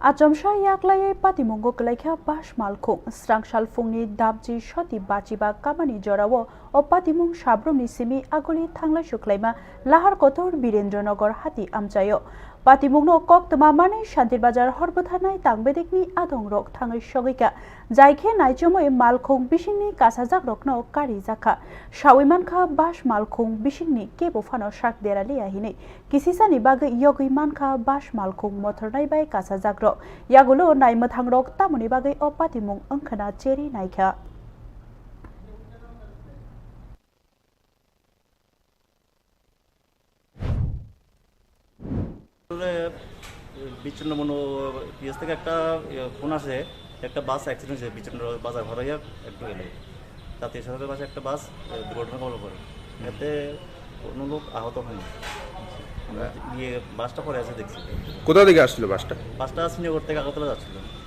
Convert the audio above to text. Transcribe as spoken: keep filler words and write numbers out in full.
Achomsa yaklaiwi patimungo kwlaikha bus malkhung. Srang salphungni damchi soti bachiba kamani jorao o patimung sabrumni simi aguli thanglai sukhlaima Lahar Kotor Birendra Nagar hati amchaio. Patimungno koktwma manwi Shantir Bazar hor bwtharnai tangbedekni adongrok thangwi sogwikha. Jai khe naichomwi malkhung bisingni kasajakrokno karijakha. Sawi mankha bus malkhung bisingni kebo phano sak deraliya hinwi. Kisisani bagwi yogwi mankha bus malkhung mothornai bai kasajakrok. Yagulo naimwthangrok tamoni bagwi o patimung wngkhana cheri naikha. আসলে, এ, বিচন্দ্র মনো পিএস থেকে একটা, এ, ফোন আসে, একটা bus accident হয়েছে বিচন্দ্র বাজার হরাইয়া একটু গেলে। জাতীয় সড়কের পাশে একটা বাস, এ, দুর্ঘটনা কবলে পড়ে। এতে কোনো লোক আহত হয়নি। আমরা গিয়ে বাসটা পড়ে আছে দেখছি। কোথা থেকে আসছিল বাসটা? বাসটা শ্রীনগর থেকে আগরতলা যাচ্ছিল।